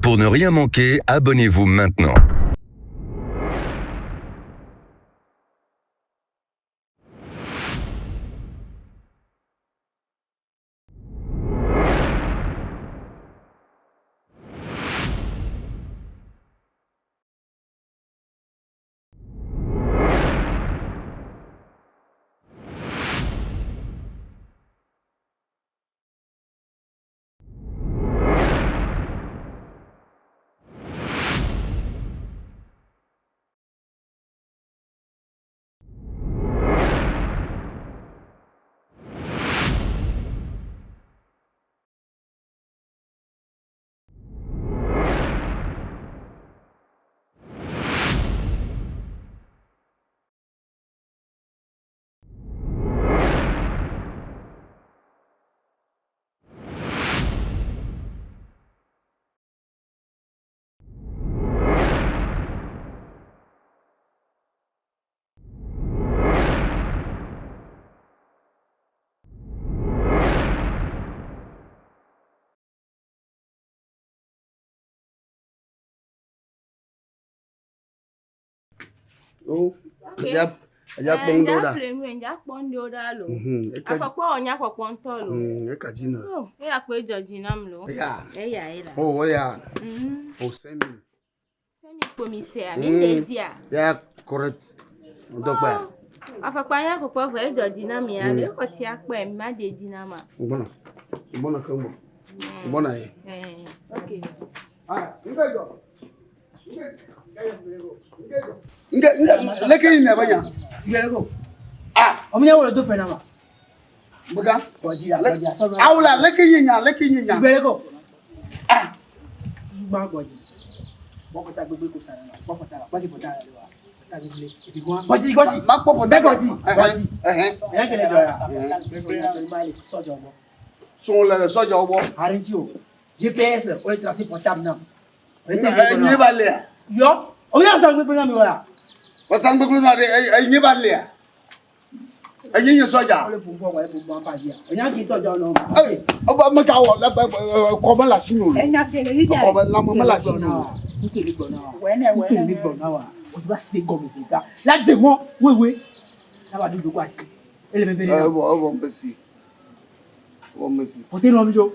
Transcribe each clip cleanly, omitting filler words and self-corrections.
Pour ne rien manquer, abonnez-vous maintenant. O, eja eja kpɔ ŋɖewo ɖa. Ƒle nu eja kpɔ ŋɖewo ɖa lo. Mhm, eka Afɔkpa wɔ nya kpɔkpɔ ŋutɔ lo. eka dzi na. Oh, eya koe dzɔ dzi nam lo. Eya. Eya ye la. O, eya. O semi. Semi kpo mi sea, mi le dia. Ya correct. Ŋdɔgba. Afɔkpa nya kpɔkpɔ vɔ edzɔ dzi na mi ya. Mi xɔ tsia kpɔe, mi ma de dzi na ma. Ŋgbɔna. Ŋgbɔna keŋ gbɔ. Ŋgbɔna ye. Eh, okay. Ah, ŋgbɛ jɔ. Nge nge leke yi ne banya. Sibeleko. Ah, Omi ya wolo do fena ma. mbuga. Gbɔdzi la, gbɔdzi la, sɔnɔ. Awula leke yi nya leke yi nya. Sibeleko. Ah, Gbã gbɔdzi. Gbɔkɔta gbegbe ko sa la. Gbɔkɔta la, gbɔdzi bɔta la wa. Bɔta gbegbe. Ebi gbɔn. Gbɔdzi gbɔdzi. ma kpɔ bɔta. Bɛ gbɔdzi. Gbɔdzi. Ɛhɛn. Ɛyɛ kele jɔ ya. Sɔjɔ bɔ. Sun le sɔdza wɔ. Arɛnti o. GPS o ye tracé portable na. O ye Enye ba lea. Yɔ. Omi ya san gbegbe na mi wa. Wasan gbegbe na de enye ba lea. Enye nye sɔdza. O le bu bɔ wa, le bu bɔ ba di ya. O nya ki tɔ jɔ nɔ. Ee, ɔba me ka wɔ lɛ kɔmɛ la si o. Enya kele yi dza. Kɔmɛ lamɔ me la si o. Nkele gbɔ na wa. Wɛnɛ Nkele mi wɛnɛ. gbɔ na wa. O ti ba se gɔmɛ fi ka. Lajɛ mɔ wewe. N'a du dogo asi. Ele bɛ bɛ ne la. Ɛbɔ ɛbɔ mbesi. Ɛbɔ mbesi. Pote nɔ mi jo.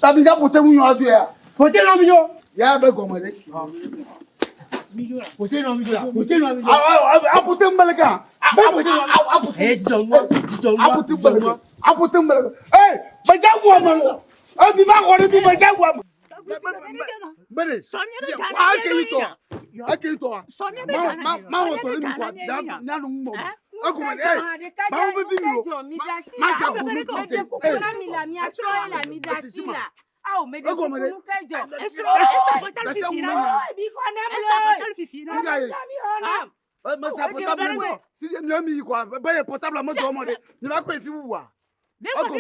Tabi ja pote ŋu nyɔ do ya. Pote nɔ mi jo. Ya bɛ gɔmɛ de. Pote nɔ mi jo la. Pote nɔ mi jo. A pote ŋbɛlɛ kan. Bɛ pote nɔ mi jo. Ɛ jijɔ ŋua. Jijɔ ŋua. A pote ŋbɛlɛ kan. A pote ŋbɛlɛ kan. Ee, bɛjɛ wu ama lo. Ee, bi ba kɔni bi bɛjɛ wu ama. Bɛrɛ. Wa keli tɔ. A keli tɔ. Ma ma wɔ tɔli min kɔ. Nyanu ŋmɔ. E gɔmɛ de. Ee, ma wo fifi mi o. Ma jɛ ko mi tɔ tɛ. Kuku na mi la, mi asrɔ ye la, mi da si la. Awo, me de E gɔmɛ kuku de. nu kɛjɔ. Bɛsɛ ŋu mɛ nya. Bi kɔ na mi lo. Nga ye. Mi xɔ nam. Mɛ sa portable ŋu. Ti nye mi yi kɔ. Bɛ ye portable mɛ dɔn mɔ de. Nye ba ko efi wu wa. Ee, kɔ kɔ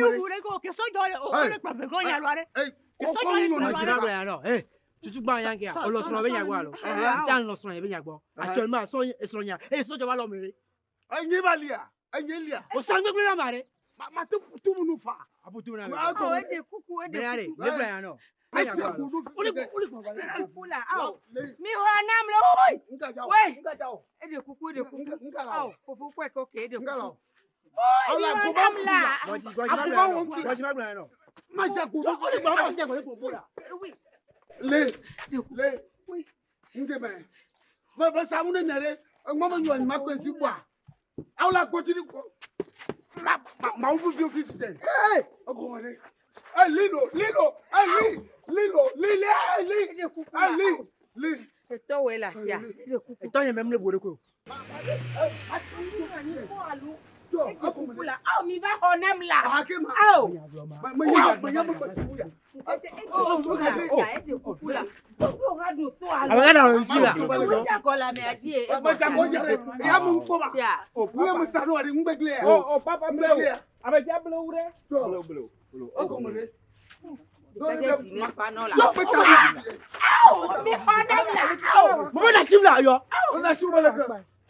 ŋu nɔ Gbɔdzi si la ɖeka. gbɔ yan nɔ. Ee tutugba yan kɛ yan. Olɔsrɔ̃ bɛ ɲa gbɔ alo. Jan lɔsrɔ̃ yɛ bɛ ɲa gbɔ. Actuellement sɔ esrɔ̃ ɲa. Ee sɔjɔ b'a lɔ mi. Enye ba lia. Enye lia. O san gbegbe na ma dɛ. Ma ma te tu munu fa. A b'o tu na mi. Ma Awo, e de kuku, e de Bɛɛ de kuku. ne bila yan nɔ. Ese kudu O le o le gbɔ. Kuku la, awo. Le Mi xɔ nam lo. nka jawo. Ouais. Nka jawo. E de kuku, e de kuku. Nka la. Awo, fofo kɔe kɔ ke, e de Nka la. kuku. Awo la Mi xɔ ko ba nam la. Gbɔdzi gbɔdzi ma bila yan nɔ. Gbɔdzi ma bila yan nɔ. Ma se kudu. O le gbɔ o jɛ kɔni k'o b'o la. Oui. Le le. Nke bɛ. Ba ba sa mu ne nere. Ngɔ ma nyɔ ma ko efi bɔ. Awo la ko tiri ko. Ma ma ma wo fi fi fi tɛ. Ee, o ko ma de. Ee lilo lilo ee li lilo li li ee li. E de kuku Ee la. li li. Etɔ woe le asia. E de kuku. Etɔ yẹn mɛ mu le bo de ko. Jɔ E de a ko ma kuku de. la. Awo, mi va xɔ nam la. A ke ma. Awo. Ma ma ma nya ma ma tu ya. E de kuku la. E de kuku la. Kuku ha do to A alo. bɛ ka na o si la. Ewé la mɛ adi ye. Ma ja ko yɛrɛ. Ya mu ko ba. Sia. Mu mu sa no ari ngbe ya. O, o, papa Ngbe blewu. ya. Abe ja blewu ɖe. Jɔ. Blewu, blewu, blewu. O ko ma de. Kɛkɛ dzi ne fa nɔ la. Jɔ pe ta. Awo, mi xɔ nam la. Awo. Mo bɛ na si bila yɔ. O na su bele ke.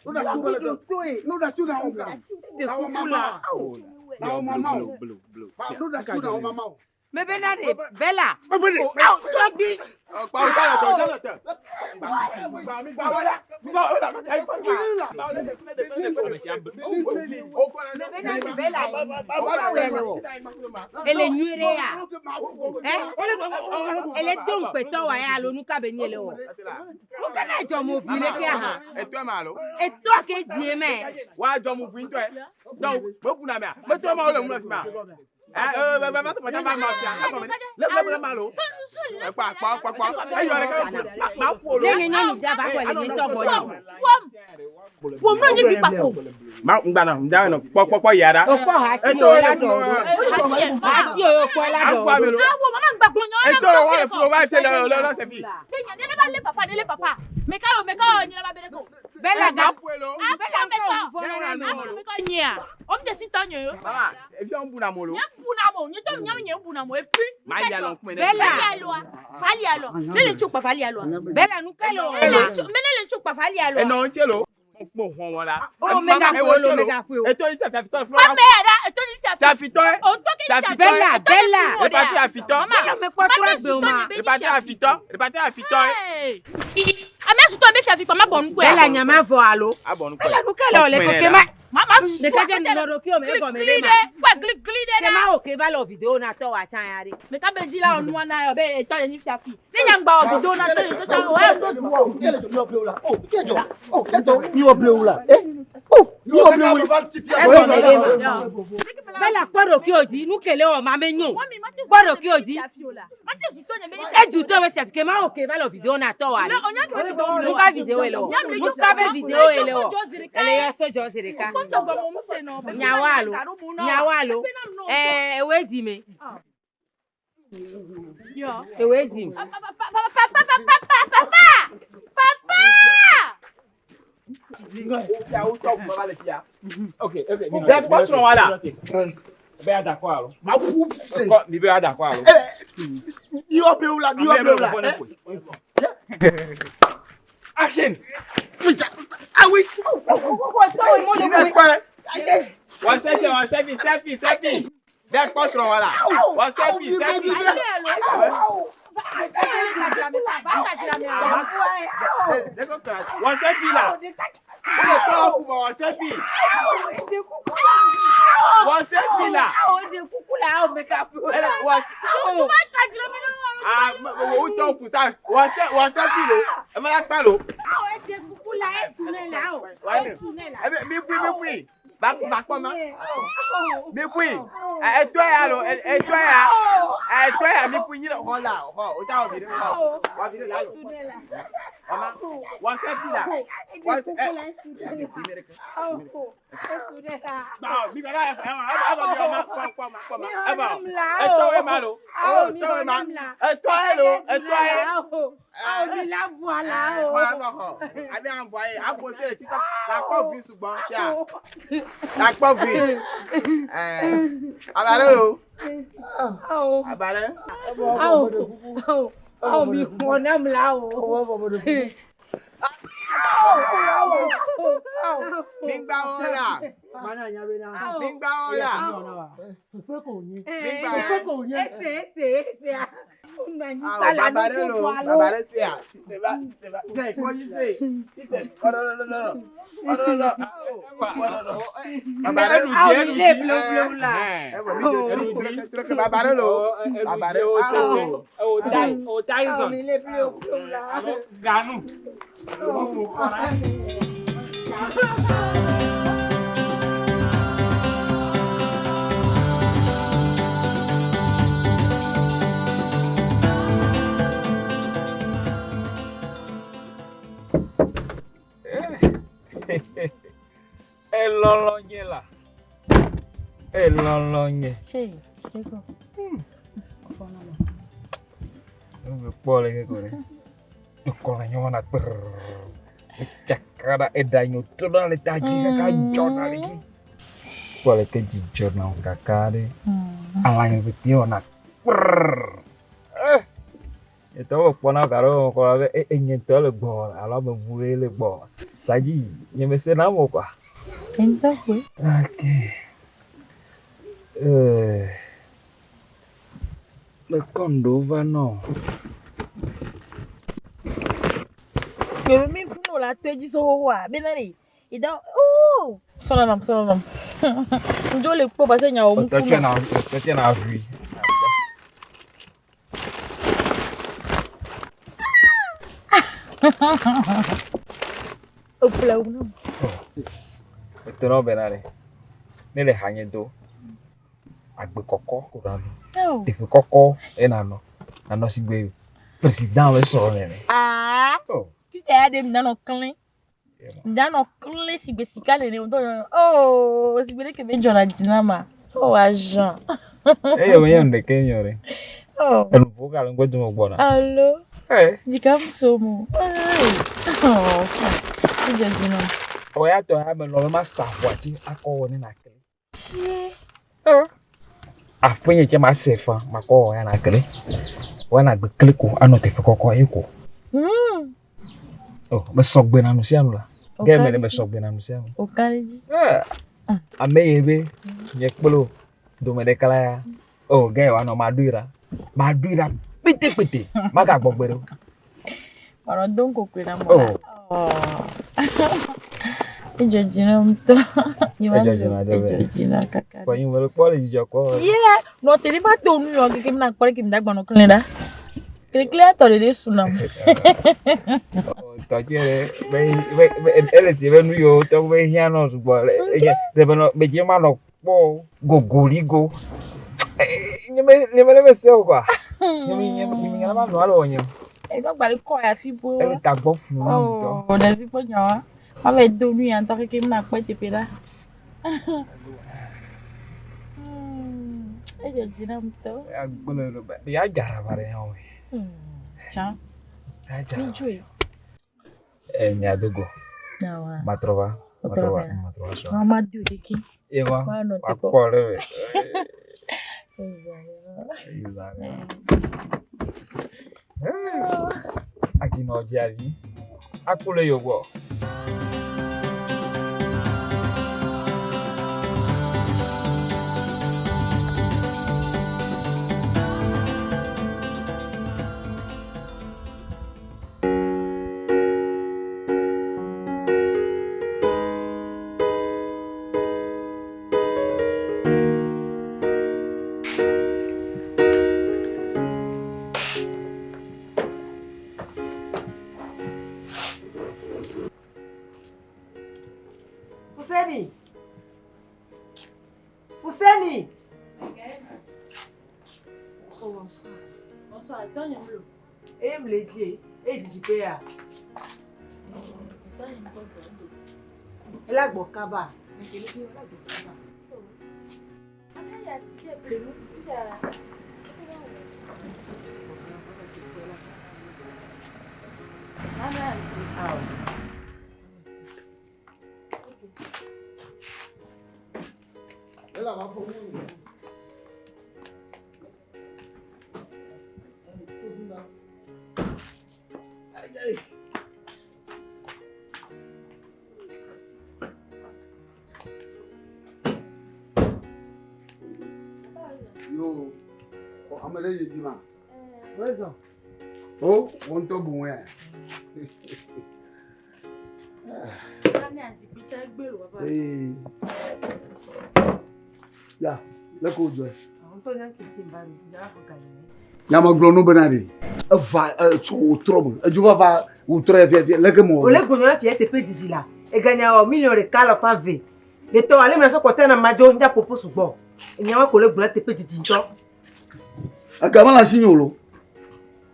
O na su bele ke. To ye. No da su na o ka. E de Na o kuku mama. la. Awo. Na o mama o. Blewu, blewu, blewu. No da su na o mama o. Mebe na ɖe Bella. Awo tɔgbi. Mebe na ɖe Bella yi. Ele nyuie ɖe ya. Ɛ? Ele do ŋukpetɔ wa ya alo nu ka be nye le wɔ? Nu ka na dzɔ mo vi ɖe ke hã? Etɔ ma alo? Etɔ ke die mɛ. Wa dzɔ mo vi ŋutɔe. Donc, me kuna mea. Me tɔ ma wole ŋu le fi ma. Ɛ ɛ bɛ ma tɔ pata ma ma fia. Le le le ma lo. Ekpa kpa kpa kpa. Eyɔ ɖe ke ma ƒo lo. Ne nye nyɔnu via va xɔ le nye ŋutɔ gbɔ nye. Ƒom ne nye vi kpakpo. Ma ŋgbana ŋda nɔ kpɔ kpɔ kpɔ yia ɖa. Okpɔ hati o la dɔ. Hati o kpɔ la dɔ. Awo mama ŋgba gblɔ nya. Eto wa le fún wa fi le le le se fi. Ne ne ba le papa ne le papa. Meka yo meka yo nyina ba bere ko. Bella ga. Bella meka. Meka nyia. O mi si tɔ nye yo. Mama, efi on buna mo lo. Nye buna mo, nye tɔ nya nye buna mo et puis. Ma ya lɔ kume ne. Bella. Alɔ. Fali alɔ. Ne le tso kpa fali alɔ. Bella nu ke lo. Ne le tso me ne le tso kpa fali alɔ. Enɔ ŋtsi lo. Mo hɔn wɔ la. O me ga ƒo lo me ga ƒo. Eto yi safitɔ fún Wa me yɛrɛ eto ni safi. Safitɔ. O tɔ ke safi. Bella Bella. Reparti afitɔ. Bella me kpɔ trɔ gbe o ma. Reparti afitɔ. Reparti afitɔ. Ame sutɔ be fiafi kpa ma bɔ nukue. Bella nya ma vɔ alo. Abɔ nukue. Bella nu ke le o le keke ma. Mama Ɖeka dze nɔ ɖokuiwò me egɔme gli ɖe ma. ɖe. Wa gli gli ɖe Ke ɖa. ma wò ke va le video na tɔ wa tsã ya ɖe. Meka be dzi la nua na yɔ be etɔ le ni fiafi. Ne nya ŋgba wɔ video na tɔ le tɔ o ya do du Egɔme ɖe ma. Bella kpɔ ɖokuiwò dzi nu ke le wɔ ma me nyo. Kpɔ ɖokuiwò dzi. Edu tɔ be fiafi ke ma wò ke va le video na tɔ wa ɖe. Nu ka video ele wɔ? Nu ka be video ele wɔ? Ele yɔ sojɔ zi ɖeka. Nyawo alo? Nyawo alo? Ɛɛ ewoe di me. Ewoe di me. Papa papa papa papa papa. Bẹ́ẹ̀ kpɔ srɔ̃ wa la. Ma ƒu fi. Mi bɛ ada kɔ alo. Yɔ blewu la, yɔ blewu la. Action. Awi. Bẹ́ẹ̀ kpɔ wọ́n sẹ́fì wọ́n sẹ́fì sẹ́fì sẹ́fì. Bẹ́ẹ̀ kpɔ srɔ̃ wa la. Wọ́n sẹ́fì sẹ́fì. Wọ́n sẹ́fì la. Wọ́n lè tọ́ ọkùnrin bọ̀ wọ́n sẹ́fì. Wọ́n sẹ́fì la. Wọ́n ah wo tɔ kun sa wọ́n sẹ́ wọ́n sẹ́fì lo. Ẹ ma la kpa lo. Mi bui mi bui. Ba ba kpɔ ma. Mi bui. Etɔ ya lo etɔ ya. Etɔ ya mi bui nyina xɔ la xɔ o ta wɔ vi ɖe xɔ. Wɔ vi ɖe la lo. Ɔma wọ́n sẹ́fì la. Wọ́n sẹ́ ẹ. Ba mi ka da ẹ ẹ ẹ bọ bi ọma kpɔ kpɔ ma kpɔ ma ẹ bọ etɔ ye ma lo. Etɔ ye ma etɔ ye lo etɔ ye. Abi an bɔ ye a ko se le titɔ la kpɔ vi sugbɔ tia la kpɔ vi ɛɛ abare lo abare. Mi gba wo la mi gba wo la mi gba wo babare lo babare se a tite ba tite ba tite kɔyi se tite ɔdɔdɔdɔdɔ ɔdɔdɔdɔ ɔdɔdɔ babare lo babare lo babare O o Tyson. Ganu. Elɔlɔ nye la. Elɔlɔ nye. Nu kpɔ le ke ko ɖe. Ekɔ le nyɔna kprrr. Etsaka ɖa eɖa nyo trɔna le ta dzi kaka dzɔna le dzi. Kpɔ le ke dzi dzɔna o kaka ɖe. Alã pete wɔna kprrr. Eh! Etɔ me kpɔna ka ɖe kɔ la be e enye ŋutɔ le gbɔ alo ame bubu le gbɔ. Sadzi nye me se na mo quoi. Ok. Mekɔ nuɖewo va nɔ wò. Bebe mi funu la to edzi so xoxoa bena ɖe ida oo sɔnɔ nam sɔnɔ nam ŋdzo le kpɔ ba se nyawo mu Tɔtɔ na tɔtɔ na ʋui. Eƒle wu nam. Eto na wo bena ɖe ne le hanye do agbe kɔkɔ ko nanɔ. Teƒe kɔkɔ ye nanɔ. Nanɔ sigbe président be srɔ̃ nene. Aa. Oh. Tite ya ɖe mi nanɔ klẽ. Nanɔ klẽ sigbe sika nene ŋutɔ. Oh, sigbe ɖe ke be dzɔna dzi na ma. Oh, agent. Eye menye nu ɖeke nyɔ ɖe. Oh. Enu vo gale ŋgɔ dome gbɔna. Allo. Hey. Dzika so mo. Oh. Edzɔ dzi nam. Ɔ ya tɔ ya me lɔ be ma sa ʋua dzi akɔ wɔ ne na kle. Tsie. Aƒe nye tse ma se fa makɔ wɔ ya na kle. Wɔ na gbe kle ko anɔ teƒe kɔkɔ ye ko. Oh, me sɔgbe na nu sia nu la. Ge me le me sɔgbe na nu sia nu. O ka ɖe dzi. Ame ye be nye kplo dome ɖeka la ya. Oh, ge wa nɔ ma ɖoe ɖa. Ma ɖoe ɖa kpete kpete. Magagbɔ gbe ɖe o. Manɔ do ŋkokoe na mɔ Oh. la. Oh. Edzɔ dzi nam ŋutɔ. Edzɔ dzi na dɔ be. Edzɔ dzi na kaka. Kpɔ nyi me le kpɔ le dzidzɔ kpɔ. Yeah, nɔ te ɖe ma to nu yɔ keke mina kpɔ ɖe ke mi da gbanɔ klẽ ɖa. Klekle tɔ ɖe ɖe su nam. Tɔdze ɖe be be be ele si be nu yiwo tɔ be hiã nɔ sugbɔ le enye ɖe be nɔ be dze ma nɔ kpɔ gogoligo. Nye me nye me le me se o kɔa. Nye me nye me nye ma nɔ alo wɔ nye. Eva gba le kɔ ya fi bo. Ele tagbɔ fu na ŋutɔ. Oh, ɖe si kpɔ nyawa. Ma va do nu ya ŋutɔ keke mina kpɔ teƒe ɖa. Edzɔ dzi nam ŋutɔ. Ya gblɔ ɖo be ya dzara va ɖe ya o. Tsã. Ya dzara. Mi dzoe. Eh, mia dogo. Yawa. Matrɔ va. Matrɔ va. Matrɔ va sɔ. Ma do ɖeke. Ye ma. Ma nɔ te kpɔ. Akpɔ ɖe me. Adzinɔ dziavi. Aku le yewo gbɔ. Fuseni. Fuseni. Oh, bonsoir. Bonsoir, attends, nyamlo. Eh, me le dit. Eh, didi pe ya. Attends, nyamlo. Ela gbɔ kaba. Ela gbɔ kaba. Yo, ame ɖe yi dzi ma. Wezɔ. O, wo ŋutɔ bu ŋue. Ee. Ya, le ko dzɔe. Ŋutɔ nya kiti ba mi. Nya xɔ ganye. Nyamegblɔ nu bena ɖe eva etso wòtrɔ me edzo va va wòtrɔ ya fiafia leke mɔ. Ole gbɔnyɔ la fia teƒe didi la. Eganya wɔ miliɔn ɖeka le fa ve. Le tɔ ale mi sɔ kɔtɛ na madzo nya popo sugbɔ. Enya wa ko le gblɔ teƒe didi ŋutɔ. Ega mele asi nye o lo.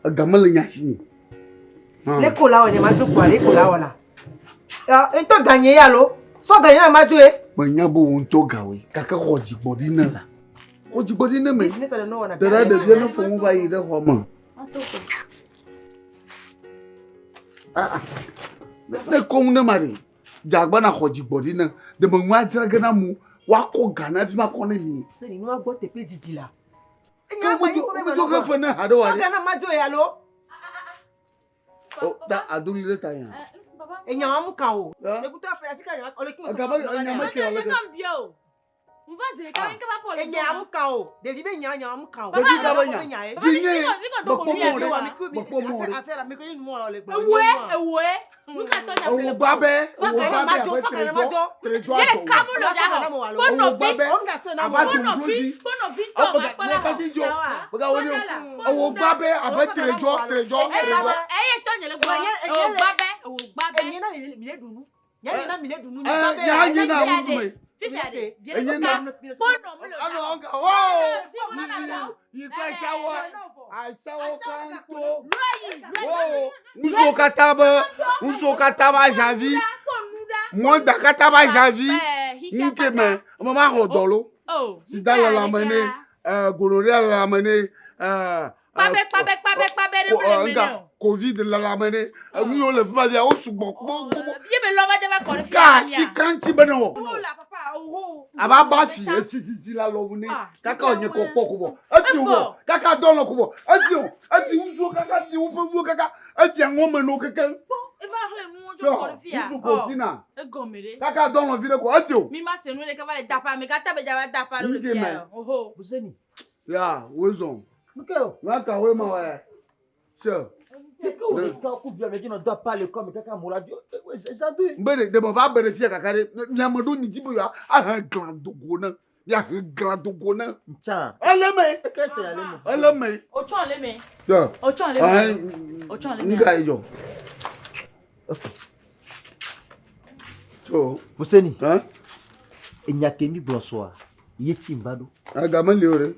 Ega mele nye asi nye. Le ko la wɔ nye madzo kpɔ ale ko la wɔ la. Ya ŋutɔ ganye ya lo. Sɔ ganye na madzo ye. Menya be wo ŋutɔ gawoe gake xɔ dzigbɔɖi ne la. Xɔ dzigbɔɖi ne me. Business le nɔ wɔna. Te ɖe ɖevia ne fɔ ŋu va yi ɖe xɔ me. Ah, ah. Ne kɔ ŋu ne ma ɖe dzagba na xɔ dzigbɔɖi ne ɖe me ŋu adzra ge na mu woakɔ ga na fi ma kɔ ne mi. Seni nua gbɔ teƒe didi la. Ke womedzo he fe ne haɖe wa Sɔ ɖe. ga na madzo ya lo. O da adoli ɖe ta nya. Enya wa mu kan o. Ya. Ekutu afi afi ka nya ole kuma. Ega me enya me ke ale ke. Nyekam bio. Enye amu ka o. Ɖevi be nya nya amu ka o. Ɖevi ka be nya? Dzinye mekpɔ mɔ ɖe. Mekpɔ mɔ ɖe. Affaire mi ko yi nu le gblɔ. Ewoe ewoe. Nu ka tɔ nya Ewo gba be. Ewo gba be abe tredzɔ tredzɔ Yele atɔ. kamu lo dza Ewo gba be aba domblozi. Ewo gba be abe tredzɔ tredzɔ tredzɔ. Eye tɔ nye le gbɔ. Ewo gba be ewo gba be. Enye na mi le dunu. Nye na mi le dunu. Ya nye na wu me. Fifia de. Enye na. Kpɔnɔ mu lo Alo dza. ɔnka wo. Yi kpe asawo asawo kan to. Wo ŋutsuwo katã be ŋutsuwo katã ba zavi. Mɔda katã ba zavi. Ŋke me ame ma xɔ dɔ lo. Sida le lãme ne, gonorrhea le lãme ne, Kpabe kpabe kpabe kpabe ɖe mu le me ne o. Covid le lãme ne. Enu yiwo le fi ma fia wo sugbɔ gbogbo. Ye be lɔ va dze va kɔ ɖe Ka asi kan tsi be ne wɔ. Aba ba fi etsi sisi la lɔ ne kaka wònye kɔ kpɔ ko vɔ. Etsi wɔ kaka dɔ lɔ ko vɔ. Etsi o etsi ŋutsuwo kaka etsi woƒe ŋuwo kaka etsi aŋɔ me no kekeŋ. Eva xlẽ nuwo dzo kɔ ɖe fia. Ŋutsu ko tina. Egɔme ɖe. Kaka dɔ lɔ vi ɖe ko etsi o. Mi ma se nu ɖe kava le dapa ame katã be dza va dapa ɖo le Ŋke fia. me. Oho. Buseni. Ya wozɔn. Nuke o. Naka woe ma wɔ Se. Nuke o le ka ku via me dzi nɔ do apa le kɔ me kaka mo la dio. Eza do. Be ɖe ɖe me va be ɖe fia kaka ɖe miame ɖo mi dzi be yewoa ahe glã dogo ne miahe glã dogo ne. Ntsa. Ele me. Eke tɔ ya le me. Ele me. O tsɔ le me. Ya. O tsɔ le me. O tsɔ le me. Nga yi dzɔ. So. Fuseni. Enya ke mi gblɔ sɔa ye tsi va ɖo. Game li o ɖe.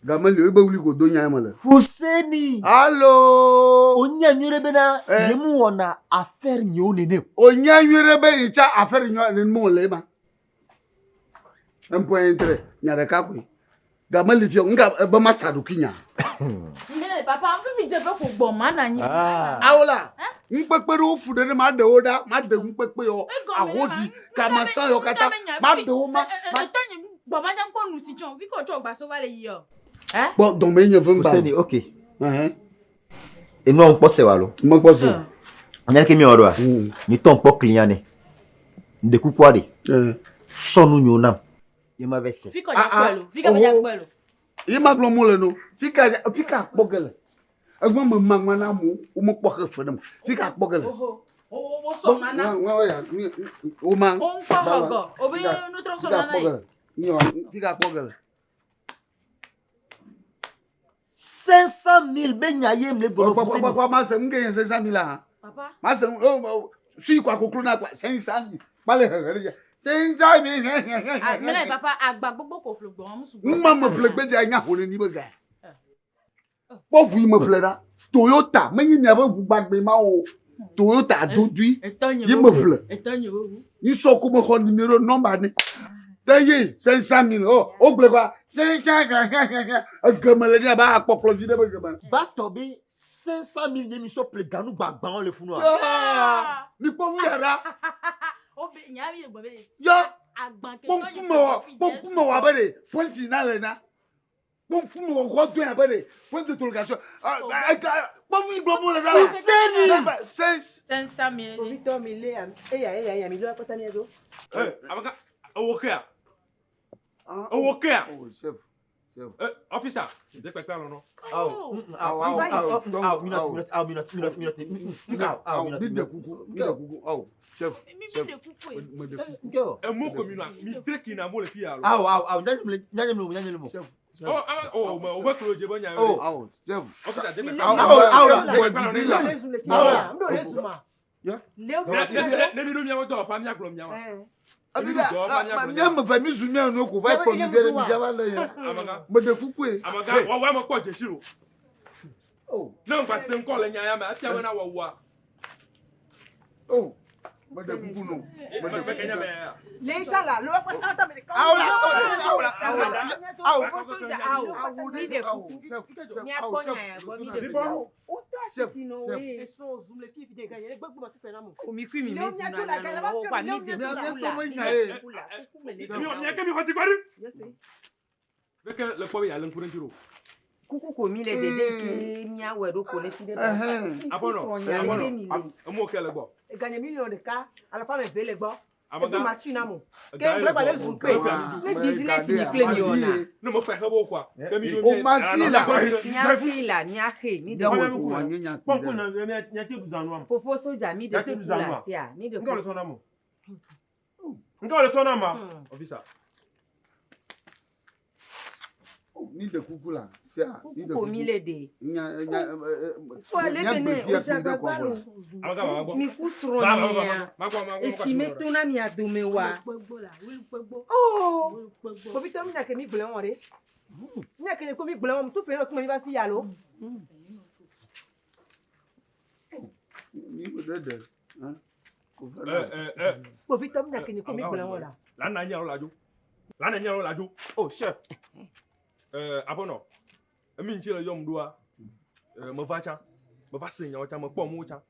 Game li o ebe wuli ko do nya me le. Fuseni. Allo. O nya nyuie ɖe bena nye mu wɔna affaire nyewo nene. O nya nyuie ɖe be yi tsa affaire nyewo nene mo le ma. Un point un trait nya ɖeka koe. Game li fia nga ebe ma sa ɖokui nya. Mene papa fifi dze ƒe ko gbɔ ma na anyi. Awola. Ŋukpekpe ɖewo fu ɖe ne ma ɖewo ɖa ma ɖe ŋukpekpe yɔ ahovi kamasa yɔ katã ma ɖewo ma. Etɔ nye gbɔ ma tsã kpɔ nu si tsɔ fi ko tsɔ gbaso va le yi yɔ. Kpɔ dɔme nye ve ŋgba. Fuseni ok. Enua ŋkpɔ se wa lo. Mekpɔ se. Anya ke mi wɔ ɖoa. Mi tɔ ŋkpɔ client ne. Ŋɖe kukua ɖe. Sɔnu nyo nam. Ye ma vɛ se. Fi ko dza kpɔe lo. Fi ka dza kpɔe lo. Ye ma gblɔ mo le no. Fi ka fi ka kpɔ ge le. Egbe me ma ŋua na mo wo me kpɔ xe fe ɖe mo. Fi ka kpɔ ge le. Oho. O o sɔ nana. Wa ya o ma. O ŋkpɔ xɔ gɔ. O be nutrɔ sɔ nana ye. Fi ka kpɔ ge le. 500 000 be nya ye mle gblɔ Kpɔ kpɔ kpɔ ma se ŋke nye 500 000 la. Papa. Ma se o sui kwa koklo na kwa 500 000. Kpale hehe ɖe. 500 000. Mene papa agba gbogbo ko ƒle gbɔ amu sugbɔ. Ŋma me ƒle gbedza nya ho ne ni be ga. Kpɔ ʋu yi me ƒle ɖa. Toyota menye miaƒe ʋu gbagbe ma o. Toyota adodui Etɔ nye ye me ƒle. Etɔ nye wo. Nisɔ ko me xɔ numéro nɔmba ne. Teye 500 000 o o gblẽ kwa 500 egeme le ɖe abe akpɔkplɔ vi ɖe be geme. Batɔ be 500 000 nye mi sɔ ple ganu gbagbawo le funu wa. Mi kpɔ nu ya ɖa. O be nya mi le gbɔ be. Yɔ. Agba ke Kpɔ ŋkume wɔ kpɔ ŋkume wɔ abe ɖe point na le na. Kpɔ ŋkume wɔ kɔ do abe ɖe point d'interrogation. Kpɔ nu yi gblɔ mo le ɖa. Fuseni. Cinq. 500 000. Ovitɔ mi le eya eya eya mi le akpata mi dzo. Amaka, ewo kea? Ewo kea? Oh, chef. Chef. Officer, de kpekpe alɔ nɔ. Awo, awo, awo, awo, minute, awo, minute, minute, minute, awo, awo, minute. Mi ɖe kuku, mi ɖe kuku, awo, chef, chef. Me ɖe kuku. Nke o. Emo ko mi nɔa, mi tre kina mo le fi ya lo. Awo, awo, awo, nyanye mle, nyanye mle, nyanye mle. Chef, chef. Oh, ama, oh, me, o be klo dze be nya. Oh, awo, chef. Officer, de kpekpe. Awo, Awo, awo, chef, bɔ dzi la. Ŋɖo le zuma. Ya. Leo Ne mi ɖo miawo dɔwɔƒea, miagblɔ miawo. Mía me ve mi zu mía nu ko va kpɔ mi vie ɖe mi dza va le ya. Me ɖe kuku ye. Amagã, wɔwɔ me kpɔ dzesi lo. Ne ŋgba se ŋkɔ le nya ya me, efia be na wɔwɔa. Oh, me ɖe kuku no. Me ɖe kuku. Le tsa la lo akpata mi. Awo la, awo la, awo la, awo. Awo. Mi ɖe kuku. Miakpɔ nya ya gbɔ mi ɖe kuku. Chef, Chef. O mi kui mi me zuna na na wo kwa mi ɖe kuku la. Mi ɖe kuku la. Kuku me le. Mia ke mi xɔ dzigbɔɖi. Beke le kpɔ be yealé ŋku ɖe ŋuti ɖo. Kuku ko mi le ɖeɖe ke miawɔe ɖo ko ne fi ɖe. Abɔnɔ, abɔnɔ, emo ke le gbɔ. Eganye miliɔn ɖeka alafa ame eve le gbɔ. Edo ma tui na mo. Ke ŋgblẽ gba le zu kpe. Ne business mi kple mi wɔna. Ne mo fɛ xebo quoi. Ke mi O ma fi la. Mía fi la, mía xe, mi de Miawo kuku. ko wa nye nya Kpɔn ko na mia mia te du zanu am. Fofo soja mi de Mia te du kuku zanu la am. sia, mi de Nka le kuku. sɔn na mo. Nka le sɔn na ma. Officer. Ni de kuku la. Sia, ni de Kuku ko mi le de. Nya nya Fo ale nya bene gbe fia o fi de jagbagba kɔ lo. bɔ. Mi ku srɔ̃ nyea. Esi me to na mia dome wa. Oh! Kpovitɔ mi nya ke mi gblẽ wɔ ɖe. Nya ke ne ko mi gblẽ wɔ, tu fe ne kuma mi va fi ya lo. Ni de de. Hein? Kpovitɔ mi nya ke ne ko mi gblẽ wɔ la. La na nya la jo. La na nya la jo. Oh chef. Abɔnɔ. Emi ŋuti le yɔm ɖoa. Me va tsã. Me va se nyawo tsã, me kpɔ amewo tsã.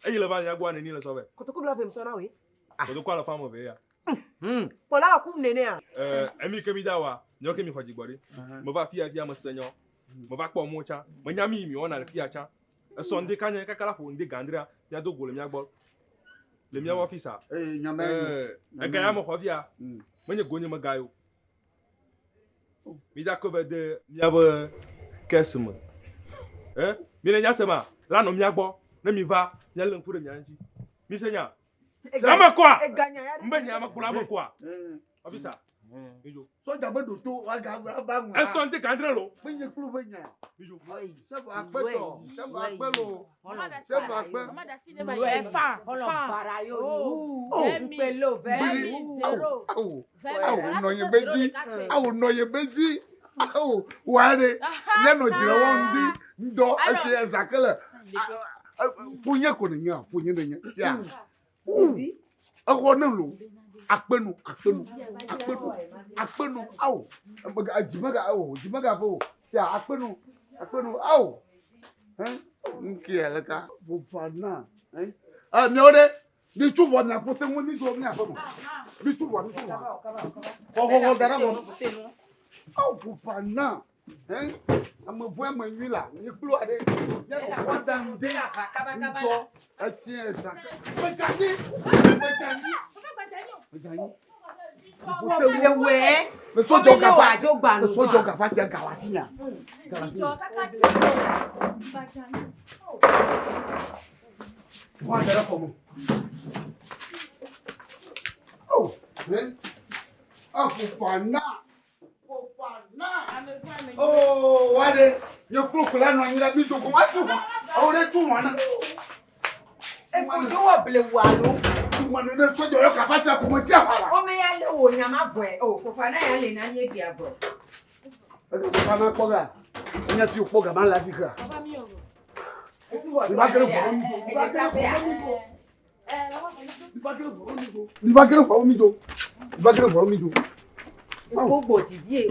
Eyi le va mia gbɔa neni le sɔ vɛ. Kotoku bla ve musɔ na woe. Kotoku alafa ame eve ya. Kpɔla wɔ kum nenea. Emi ke mi da wa, nyawo ke mi xɔ dzigbɔ ɖi. Me va fia fia me se nyawo. Me va kpɔ amewo tsã. Me nya mi yi mi wɔna le fia tsã. Esɔ ŋdi kanya kaka la ƒo ŋdi gãdrea miado go le mia gbɔ. Le miaƒe ɔfisa. Ee, nya ma ye. Ega ya me xɔ fia. Menye gonye me ga yo. Mi da ko be de miaƒe kɛse me. Mi le nya se ma, la nɔ mia gbɔ ne mi va mialé ŋku ɖe mia ŋuti. Mi se nya. Ame kɔa. Mbe nya ame kplɔ ame kɔa. Ɔfisa. Sɔdza be ɖoto wa ga va ŋu. Esɔ ŋdi gãdre lo. Be nye kplu be nya. Sɛfɔ akpe tɔ, sɛfɔ akpe lo, sɛfɔ akpe. Awo, awo nɔ ye be dzi, awo nɔ ye be dzi, awo wa ɖe, ne nɔ dzre wɔm ŋdi, ŋdɔ etsi eza ke le, ƒonye ko nenye, ƒonye nenye, sia. Exɔ ne lo, akpe nu, akpe nu, akpe nu, akpe nu, awo, dzimega, awo, dzimega ƒe o, sia akpe nu, akpe nu, awo. Nke le ka, fofana, eh, miawo ɖe. Mi tsu vɔ miaƒo te ŋu mi dzo miaƒe me. Mi tsu vɔ, mi tsu vɔ. Xɔxɔxɔ da ɖe vɔ. Awo fofana. Hein? Ame vɔe ame nyui la, mi kplo aɖe. Mianɔ xɔ da ŋdi. Ŋdɔ etsi eza. Gbedzanyi. Gbedzanyi. Gbedzanyi. Ewe. Mesɔdzɔ gafa. Mesɔdzɔ gafa tia galasi nya. Galasi nya. Wọ́n á dẹrẹ́ fọmọ. Oh, eh? Ah, Fofana. Fofana. Oh, wá dé. Nye kplo kula nɔ anyi la mi dogo wá tu hɔn. Awo ɖe tu hɔn na. Efodzo wɔ blewu alo. Tuma nene sɔdza yɔ kafa tia kɔmɔ tia wa la. Wome ya le wo nyama vɔe. O Fofana ya le na nye bia vɔ. Eke Fofana kpɔ ga. Nye fi kpɔ ga ma le afi ka. Mi va ke ɖe ʋɔ mi do. Mi va ke ɖe ʋɔ mi do. Mi va ke ɖe ʋɔ mi do. Mi va ke ɖe ʋɔ mi do. Gbogbo didi.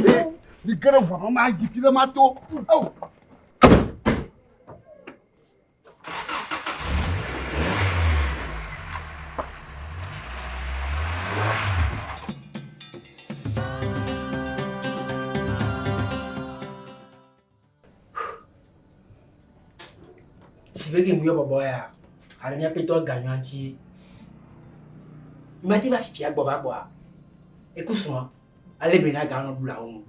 Mi ke ɖe ʋɔ ma dzi fi ɖe ma to. Oh. Si be ke mu yɔ bɔbɔ ya, alo míaƒe tɔ ganyɔa ŋuti. Mate va fifia gbɔ va gbɔa, eku srɔ̃a, ale be na ganɔ ɖu le awo nu.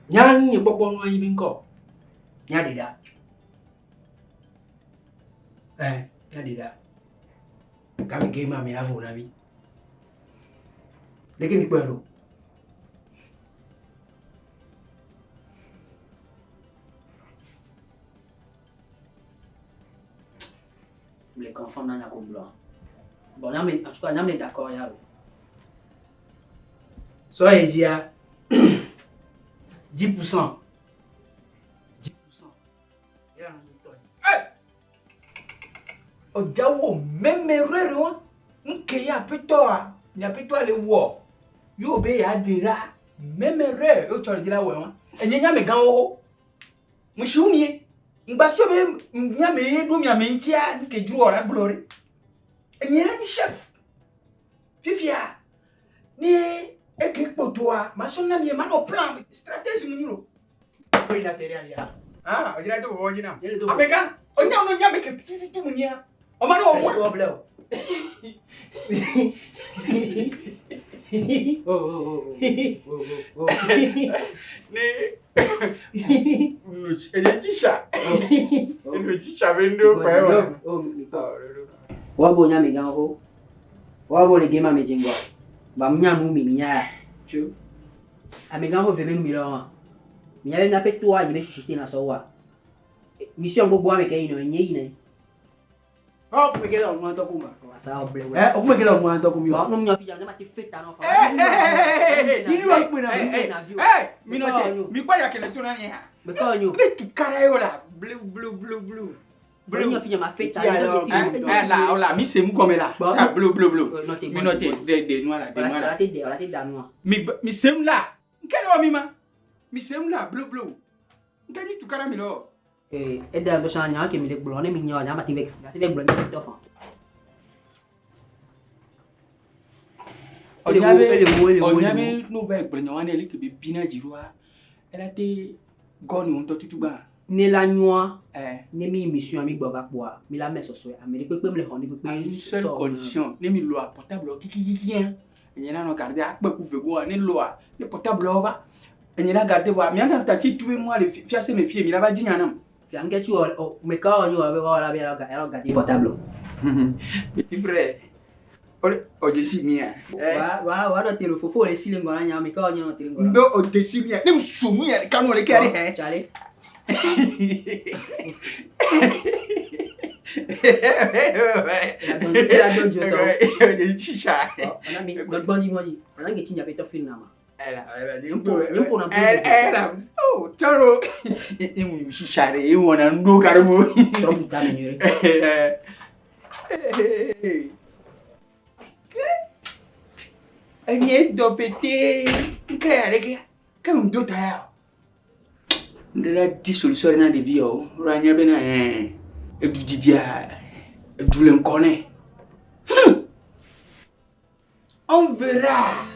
Nya nye kpɔkpɔ nua yi be ŋkɔ. Nya ɖe ɖa. Nya ɖe ɖa. Game ke ma mi la vo na mi. Leke mi kpɔe ɖo? Le confirme na nyako gblɔa. Bon, nyam le, en tout cas, nyam le d'accord ya lo. Sɔ yi dzia, 10%. 10%. Yɛrɛ nɔ tɔ ye. Ɔdzawo mɛmɛ rere wa nke ya aƒetɔa nye aƒetɔa le wɔ yewo be yeaɖe ɖa mɛmɛ re yewo tsɔ le dzi la wɔe wa enye nyamegãwo wo ŋusiwo mie ŋgbasio be nyame ye ɖo miame ŋutia nke dzro wɔ la gblɔ ɖe enye la nyi chef fifia ne eke kpɔtɔa masɔ na mie manɔ plan stratégie mu nyi lo. Oyi na tere alia. Ah, ojira to bo jina. Amega, onya no nya me ke tututu mu nya. Ọmọ náà wọ. Wọ́n blẹ̀ o. Ne enye tsitsa. Enu tsitsa be ŋdo kpa ye wa. Wọ́n bo nya mi gan ko. Wọ́n bo le gé ma mi jingwa. Ba mi nya nu mi mi nya ya. Tso. Ame gan ko veve nu mi lɔ wa. Mi nya be miaƒe toa yi be tsitsi na sɔ wa. Mission gbogbo ame ke yi nɔ nye yi ne. Ɔ kun bɛ kɛ la o ŋun tɔ ko ma. Sa o ble Ɛ o kun bɛ kɛ la o ŋun tɔ ko mi o. Bon, nu mi fi jam ma te feta no fa. Mi nɔ te mi kpɔ yakele to na mi ha. Me kɔ nyo. Be tukara ye o la blu blu blu blu. Blu. Mi fi jam ma feta. La o la mi se mu gɔmɛ la. Sa blu blu blu. Mi nɔ te de de nua la de nua la. Ola te de ola te da nua. Mi mi se mu la. Nke le wɔ mi ma. Mi se mu la blu blu. Nke nyi tukara mi lɔ. Eh, e da do sa nya ke mi le gblɔ ne mi nya nya ma te vex. Ma te vex gblɔ ne tɔ fa. Ɔnya be Ele wo, ele wo, ɔnya ele be n'o va yi gblɔ nya wa ne ele ke be bina dziɖoa ela te gɔni ŋutɔ tutugba. Ne la nyua. Eh. Ne mi mission mi gbɔ va kpoa. Mi la mɛ sɔsɔe. Ame ɖe kpekpe mi le xɔ ne kpekpe. À une seule condition ne mi lɔa portable kikikikia enye na nɔ garde akpɛ ku vegoa ne lɔa ne portable va enye na garde voa mia na ta tsi tu be nua le fiase me fie mi la va dzi nya nam. Fia ŋke tsi wɔ o me ka wɔ nyo wɔ be wɔ la be yalɔ ga garde portable. Petit frère ole o desi mia. Wa wa wa dɔ tele fofo le si le ŋgɔ na nya me ka wɔ nyo nɔ tele ŋgɔ na. Nbe o desi mia ne so mu ya kanu le kɛ hɛ. Tsale. Ela dɔn dzo sɔ. O tsitsa. Ɔna mi gbɔdzi gbɔdzi. Ɔna ŋge tsi nya be tɔ fi na ma. Ela ela Nyimpo na ela oh tɔrɔ ewu tsitsa ɖe ewɔna ŋdo karimu. Trɔ ta me nyuie. Enye dɔ pete nke ya ɖe ke ke nu do ta ya o. N la di solution ɖe na ɖevi yawo ɖo anya bena ɛɛ edu didia edu le ŋkɔ nɛ. On verra.